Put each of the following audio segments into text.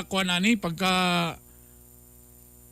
Pagka kuan ani, pagka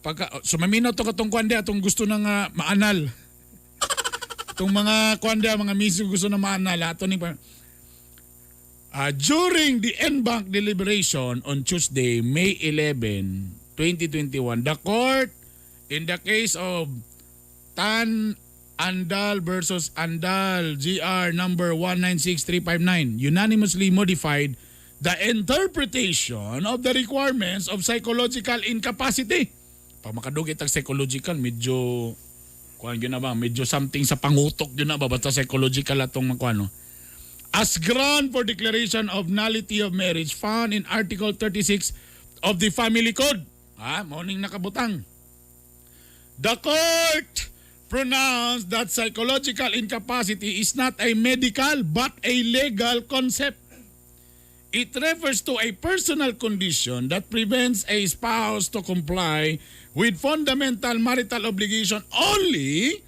pagka so maminaw to katong kuan di atong gusto na nga maanal. Itong mga kuan di, mga miso gusto na maanal ato ni. During the en banc deliberation on Tuesday, May 11, 2021, the court in the case of Tan Andal versus Andal, GR number 196359, unanimously modified the interpretation of the requirements of psychological incapacity. Pag makadugit ang psychological, medyo kuan gyud na ba, medyo something sa pangutok gyud na ba, basta psychological atong makuan, no? As ground for declaration of nullity of marriage found in Article 36 of the Family Code. Ha, mao ning nakabutang. The court pronounced that psychological incapacity is not a medical but a legal concept. It refers to a personal condition that prevents a spouse to comply with fundamental marital obligation only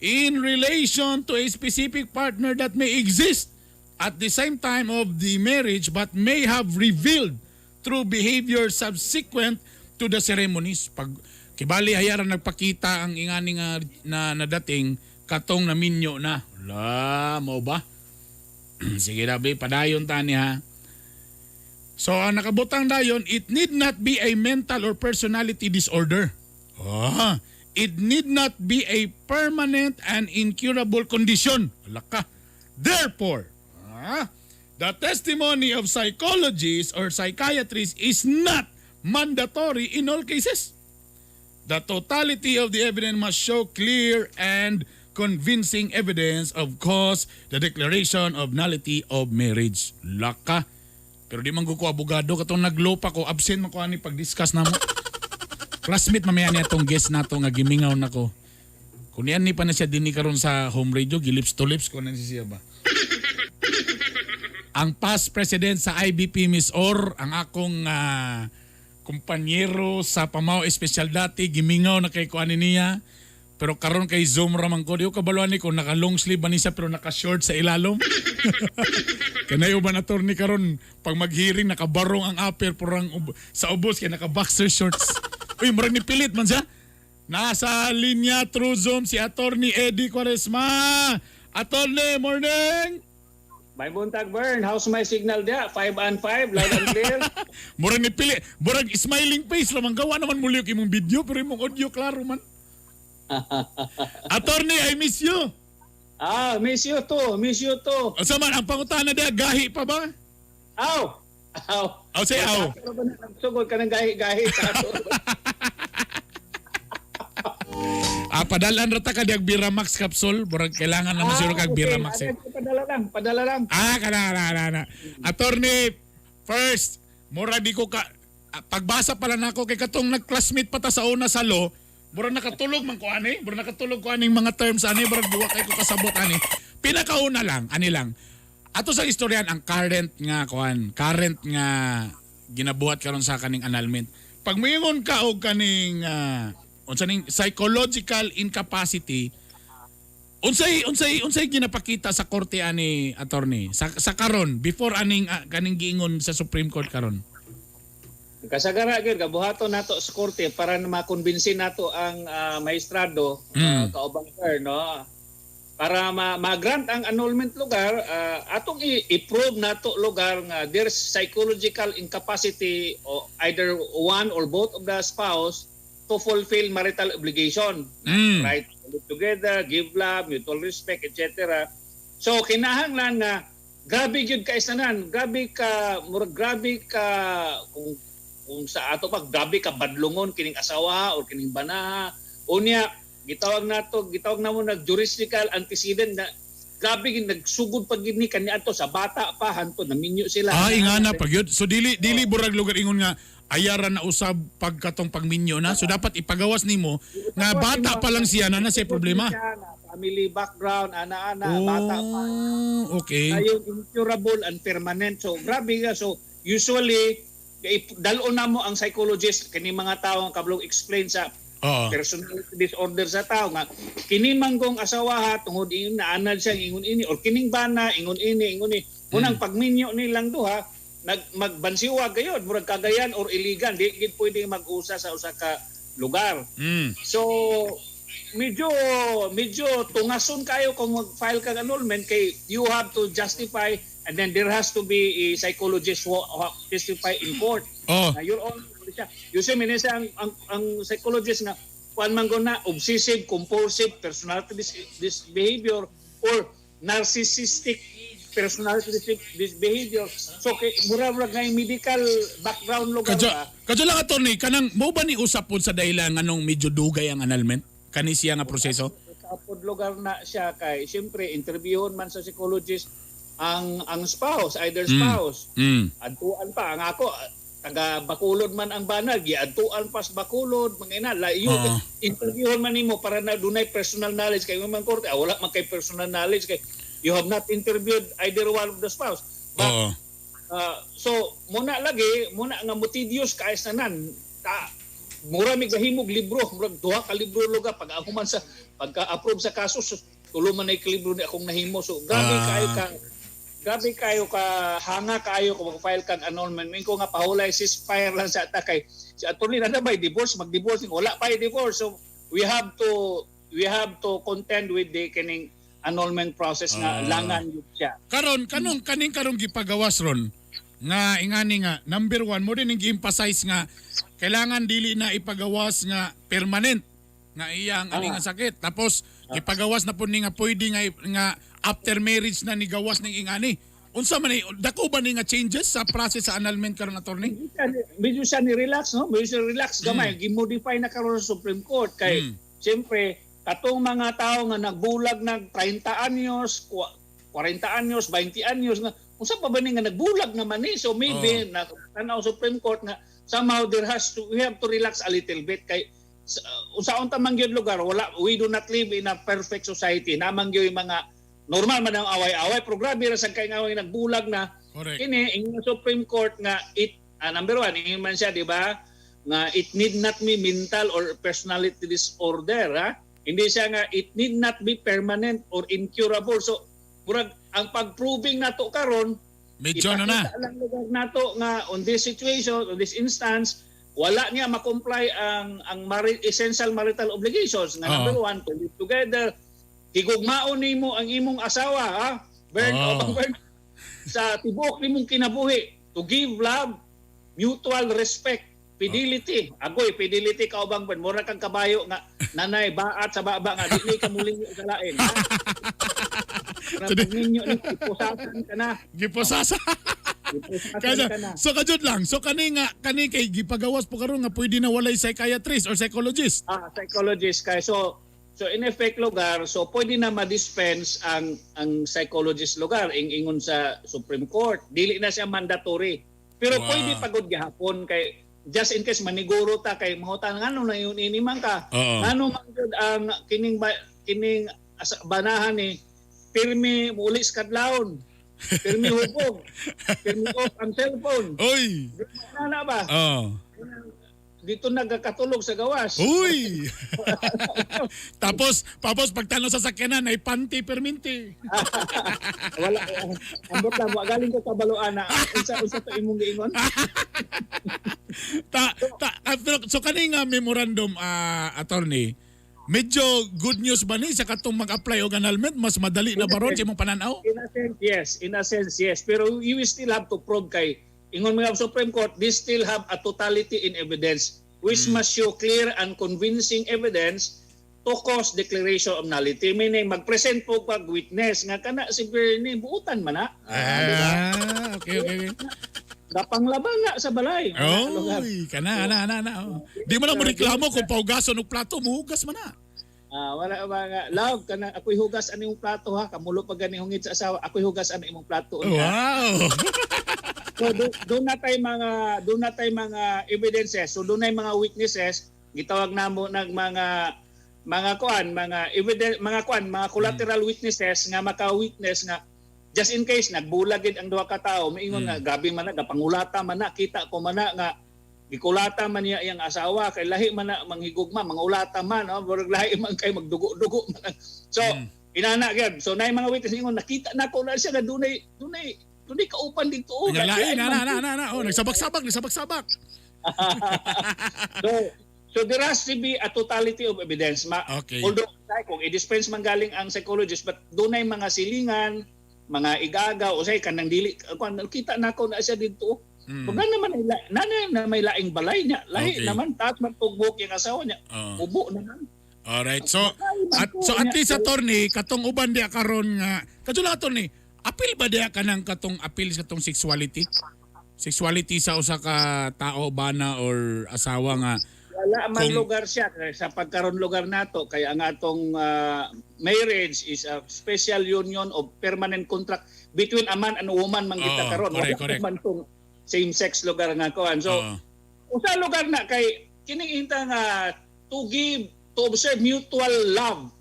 in relation to a specific partner that may exist at the same time of the marriage but may have revealed through behavior subsequent to the ceremonies. Pag kibali hayaran nagpakita ang ingani nga na nadating katong naminyo na. La, mo ba? Sige na, be, padayon ta ni ha. So, ang nakabutang dayon, it need not be a mental or personality disorder. It need not be a permanent and incurable condition. Wala ka. Therefore, the testimony of psychologists or psychiatrists is not mandatory in all cases. The totality of the evidence must show clear and convincing evidence of cause the declaration of nullity of marriage. Laka. Pero di man ko abogado, katong naglopa ko, absent man ko ani pag-discuss namo. Classmate mamaya niya tong guest nato nga gimingaw nako. Kung niyan ni pa na siya dinhi karon sa home radio, gilips to lips ko na siya ba. Ang past president sa IBP MisOr, ang akong kumpanyero sa Pamao Espesyal dati, gimingaw na kay ko ani niya. Pero karon kay Zoom ra man ko, di ko kabaluan ni kung naka long sleeve ba ni siya pero naka short sa ilalom. Kanay uban, attorney, karon pag mag-hearing nakabarong ang upper purang sa ubos kay naka boxer shorts. Uy, murag ni pilit man siya. Nasa linya through Zoom si Attorney Eddie Cuaresma. Attorney, morning! May buntag, Bern. How's my signal dia? 5 and 5, loud and clear. Murag ni pili, murag smiling face lamang gawa naman muli imong video pero imong audio klaro man. Attorney, I miss you. Ah, miss you too. Miss you too. Asa man ang pangutana diha, gahi pa ba? Aw! Aw! Aw, say aw. Pero ba na nagsugod ka ng gahi-gahi sa ato? Ah, padalan ra ta ka diag Biramax capsule. Murag kailangan naman siguro kag Biramax eh. Padala lang, padala lang. Ah, kana kana kana. Attorney, first, mura di ko ka pagbasa pala nako kay katong nag-classmate pa ta sa una sa law, mura nakatulog man ko ani, mura nakatulog ko aning mga terms ani, mura duwa kay ko kasabot ani. Pinakauna lang, ani lang. Ato sa istoryan ang current nga kuan, current nga ginabuhat karon sa kaning annulment. Pag moingon ka og kaning unsa ning psychological incapacity, unsay ginapakita sa korte ani, attorney, sa karon before aning kaning giingon sa Supreme Court karon? Kasagara gyud gabuhaton nato sa korte para na makumbinsi nato ang maestrado, kaubang sir, no, para ma-grant ang annulment lugar, atong i-prove nato lugar nga there's psychological incapacity o either one or both of the spouse to fulfill marital obligation, right to live together, give love, mutual respect, etc. So kinahanglan nga grabe gyud kay sanan, grabe ka, murag grabe ka, kung sa ato pa, grabe ka badlongon kining asawa or kining bana. Unya gitawag nato, gitawag namo nag juridical antecedent na grabe gid nagsugod pa gid ni kaniadto sa bata pa hanto naminyo sila. Ah, ingana pag yun. So dili burag lugar ingon nga ayaran na usab pagkatong pagminyo na. So dapat ipagawas nimo nga bata pa lang siya na na siya problema. Family background, ana-ana, bata pa. Oh, okay. Ayun, incurable and permanent. So grabe ka. So usually dal-on na mo ang psychologist kini mga tao ang kabalong explain sa personality disorder sa tao nga kini manggong asawa ha, tungod ingon naanad siya ingon ini or kining bana ingon ini ingon ini munang pagminyo nilang duha. Nag magbansiwag gayod, murag Cagayan or Iligan, di gid pwede mag-usa sa usa ka lugar. So medyo medyo tungason kayo kung mag-file kag annulment kay you have to justify and then there has to be a psychologist who testify in court. Na your own siya. Usually man siya ang psychologist nga kuan man ko na obsessive compulsive personality this behavior or narcissistic personality this behavior. So kay mura mura nga yung medical background lugar Kadyo, ba. Kadyo lang, attorney, kanang mo ba ni usap pod sa dahilan nganong medyo dugay ang annulment? Kani siya nga proseso? Kapod lugar na siya kay siyempre interviewon man sa psychologist ang spouse, either spouse. Adtuan pa ang ako, taga Bacolod man ang banag, giadtuan pa sa Bacolod, mga ina layo. Interviewon man nimo para na dunay personal knowledge kay man korte, ah, wala man kay personal knowledge kay you have not interviewed either one of the spouse. But so muna lagi muna nga mo tedious kay sa nan ta, mura mi gahimog libro, murag duha ka libro lugar pag human sa pagka-approve sa kaso. So, tulo man ay libro ni akong nahimo. So grabe kayo ka, grabe kayo ka hanga kayo kung mag-file kag annulment. Mingon ko nga pahulay ceasefire lang sa ata kay si attorney na ba divorce, mag-divorce, wala pa divorce. So we have to contend with the kining annulment process nga langan yun siya. Karon kanong kaning karong gipagawas ron nga ingani nga number one mo din ang gi-emphasize nga kailangan dili na ipagawas nga permanent nga iya ang ani nga sakit, tapos ipagawas na pud ni nga pwede nga after marriage na ni gawas ning ingani. Unsa man ni, dako ba ni nga changes sa process sa annulment karon, attorney? Medyo siya ni relax, no? Medyo siya relax gamay. Gimodify na karon sa Supreme Court kay siyempre katong mga tao nga nagbulag nag 30 anyos, 40 anyos, 20 anyos nga unsa pa ba ni nga nagbulag naman ni. So maybe na tanaw Supreme Court nga somehow there has to we have to relax a little bit kay unsaon ta man gyud lugar, wala, we do not live in a perfect society naman gyud. Yung mga normal man ang away-away pero grabe ra sad kay nga away nagbulag na. Kini ingon Supreme Court nga it number one, ingon man siya, di ba, nga it need not be mental or personality disorder, ha. Hindi siya nga it need not be permanent or incurable. So murag ang pag-proving nato karon Medyo ano na. Ipakita lang lugar nato nga on this situation, on this instance, wala niya ma-comply ang essential marital obligations nga number one, to live together, higugmaon nimo ang imong asawa, ha, Bern, o Bern, sa tibuok nimong kinabuhi, to give love, mutual respect, fidelity. Agoy, fidelity ka ubang Bern, mura kang kabayo nga nanay baat sa baba nga di ni ka mulinyo sa lain, ha? Mura pag ninyo ni ipusasan ka na. Giposasa. Ipusasan Kaya, ka na. So kajud lang. So kani nga kani kay gipagawas po karon nga pwede na walay psychiatrist or psychologist. Ah, psychologist kay so in effect lugar, so pwede na ma-dispense ang psychologist lugar ing ingon sa Supreme Court. Dili na siya mandatory. Pero pwede pagod gihapon kay just in case maniguro ta kay mangutan ngano na yun ini man ka. Ngano man gyud ang kining ba, kining banahan ni pirmi muuli sa kadlawon. Pirmi hubog. Pirmi off ang cellphone. Oy. Ana ba? Oo. Dito nagkatulog sa gawas. Uy. Tapos pagtanaw sa sakyanan ay panty perminti. Wala, ambot lang, wa galing ko kabaloan na unsa to imong giingon. Ta, ta, pero, so kani nga memorandum, attorney, medyo good news ba ni sa katong mag-apply og annulment, mas madali na ba ron sa imong pananaw? In a sense, yes. In a sense, yes. Pero you will still have to prove kay ingon mga Supreme Court, they still have a totality in evidence which must show clear and convincing evidence to cause declaration of nullity. Meaning, mag-present po pag witness nga kana si Bernie, buutan man na. Ah, di ba? Ah, okay. Gapanglaban na sa balay. Oy, kana ana ana ana. Oh. Di mo na mo reklamo kung paugason og plato, muhugas man na. Ah, wala ba nga love kana ako'y hugas ani imong plato, ha, kamulo pa gani hungit sa asawa, ako'y hugas ani imong plato unya. So do na tay mga evidences. So do na mga witnesses, gitawag namo nag mga kuan, mga evidence, mga kuan, mga collateral witnesses nga maka-witness nga just in case nagbulag gid ang duha ka tawo, miingon nga gabi man na gapangulata man na, kita ko man na nga gikulata man niya iyang asawa kay lahi man na manghigugma, mangulata man, no? Murag lahi man kay magdugo-dugo man. So inana gyud, so nay mga witness ingon nakita nako na siya nga dunay dunay Di kauban dito. Oh, Nga lain, lain na man. Na na na. Oh, nagsabak-sabak, nagsabak-sabak. So there has to be a totality of evidence. Although kung i-dispense man galing ang psychologist, but dunay mga silingan, mga igagaw, usay kanang dili kuan kita nako na siya dito. Kung na naman na, na, na may laing balay niya, lahi naman taas man tugbok yung asawa niya. Ubo naman. Alright. So at least, attorney, katong uban diya karon nga kadto lang, attorney, apil ba diya kanang katong apil sa katong sexuality? Sexuality sa usa ka tao, bana or asawa nga Wala man lugar siya sa pagkaron lugar nato kaya ang atong marriage is a special union of permanent contract between a man and a woman man kita karon. Wala man tong same sex lugar nga kuan. So usa lugar na kay kining inta nga to give, to observe mutual love.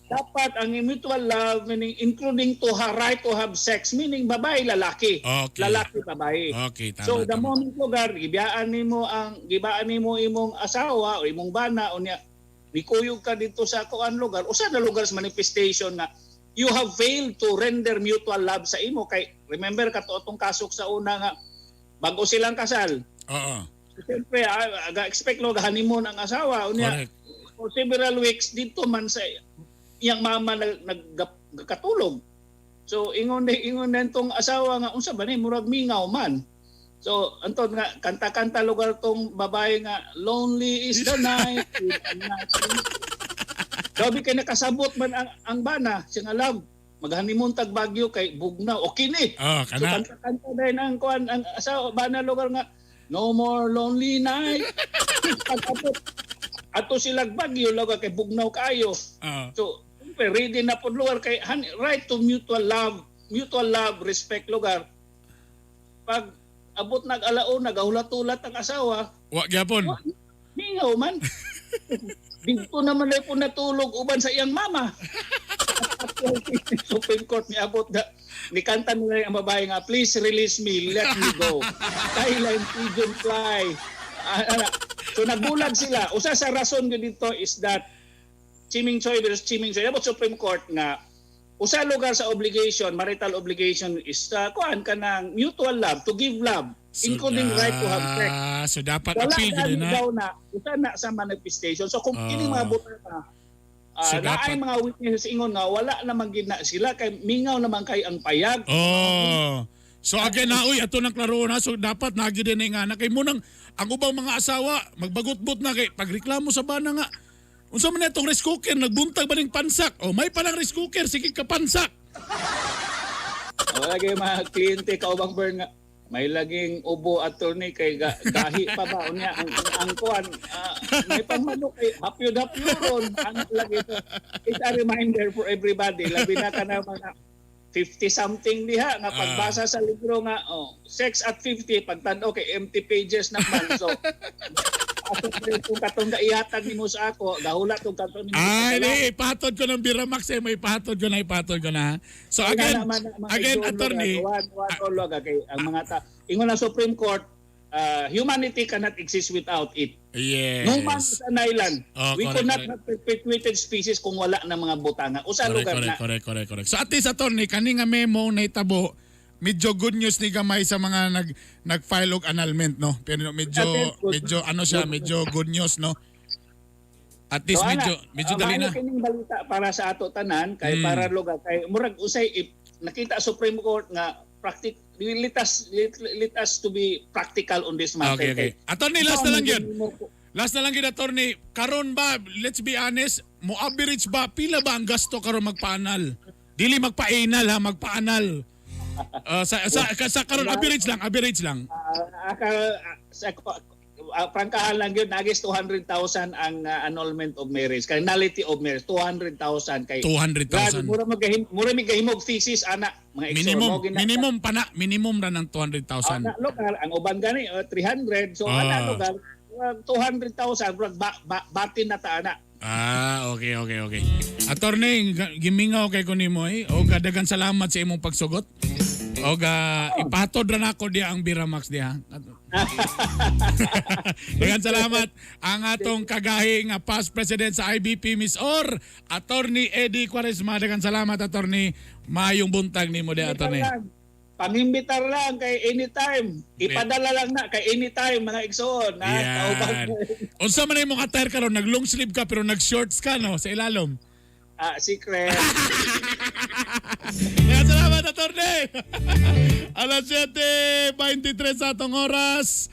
Dapat ang mutual love meaning including to have right to have sex, meaning babae lalaki. Lalaki babae. Okay, tama. So the moment lugar gibaan nimo imong asawa o imong bana unya nikuyog ka dito sa kuan lugar, usa na lugar sa manifestation nga you have failed to render mutual love sa imo kay remember kato atong kasok sa una nga bago silang kasal. Siyempre, expect lo honeymoon ang asawa unya for several weeks dito man sa iyang mama nagkatulog. So ingon na tong asawa nga unsa ba ni, murag mingaw man. So anton nga kanta-kanta lugar tong babae nga "Lonely is the night." Sabi kay nakasabot man ang bana siya nga, "Love, mag-honeymoon tag Baguio kay bugnaw." Okay ni. Oh, So kana. Kanta-kanta din ang kuan ang asawa bana lugar nga "No more lonely night." Pag-abot ato sila Baguio lugar kay bugnaw kaayo. So, siyempre, ready na po lugar kay right to mutual love, respect lugar. Pag abot nag alauna, gahulat-ulat ang asawa, Wa gyapon. wa, mingaw man. Dito naman ay po natulog uban sa iyang mama. Supreme Court niabot ga ni kanta nila ang babae nga "Please release me, let me go. Skyline pigeon fly." Ah, ah, so nagbulag sila. Usa sa rason gyud dito is that Chiming Choi versus Chiming Choi. Abot Supreme Court nga usa lugar sa obligation, marital obligation is kuan ka ng mutual love, to give love, including right to have sex. So dapat Wala appeal gyud gani na. Daw na usa na sa manifestation. So kung kini mga butang So naay mga witnesses ingon nga wala naman gid na sila kay mingaw naman kay ang payag. Oh. So again na, uy, ato nang klaro na, so dapat nagi din nga na kay munang ang ubang mga asawa magbagot-bot na kay pagreklamo sa bana nga unsa man itong rice cooker, nagbuntag ba ning pansak? Oh, may palang rice cooker, sige ka pansak. Wala kay mga kliyente kaubang Bern nga may laging ubo, attorney, kay gahi pa ba unya ang kuan may pangmanok kay hapyo hapyo ron ang lagi ito. It's a reminder for everybody, labi na ka na mga 50 something diha nga pagbasa sa libro nga oh, Sex at 50, pagtan-aw kay empty pages naman. So ato kung katong ihatag nimo sa ako, gahulat tong katong nimo sa Ay, dala. di, ipahatod ko ng Biramax eh. May ipahatod ko na, ipahatod ko na. So again, Wala naman na mga again, igsoon attorney, lugar, one, one lugar kay ang mga ta ingon ang Supreme Court, humanity cannot exist without it. No man is an island. Oh, We could not correct. have perpetuated species kung wala ng mga butanga. Usa lugar na. Correct. So at least, attorney, kani nga memo na itabo, medyo good news ni gamay sa mga nag-file og annulment, no? Pero medyo medyo ano siya, medyo good news, no? At least So, ana, medyo medyo dali na. Maayo kining balita para sa ato tanan kay para lugar kay murag usay if nakita Supreme Court nga practic let us to be practical on this matter. Okay. Attorney, last na lang yun. Yun. Last na lang yun, attorney. Karon ba, let's be honest, mo average ba, pila ba ang gasto karon magpa-annul? Dili magpa-anal ha, magpa-annul. Sa karon average lang, average lang. Sa prangkahan lang yun, nagis 200,000 ang annulment of marriage. Kay nullity of marriage, 200,000 kay 200,000. Grabe, mura magahimog thesis ana mga igsoon. Minimum, Mo gina- minimum pa na, minimum na ng 200,000. Ana lugar ang uban gani 300, so ana lugar 200,000 murag batin na ta ana. Ah, okay. Attorney, gimingaw kay ko nimo eh. O daghang salamat sa imong pagsugot. O ipatod ra nako diya ang Biramax diha. Daghang salamat ang atong kagahi nga past president sa IBP Miss Or, Attorney Eddie Cuaresma. Daghang salamat, attorney. Maayong buntag nimo diha, attorney. Pangimbitar lang kay anytime. Ipadala lang na kay anytime, mga igsoon. Ha? Yan. Kaubang- Unsa man imong attire karon, nag long sleeve ka pero nag shorts ka, no, sa ilalom? Ah, secret. Kaya salamat, attorney. Alas 7:23 sa atong oras.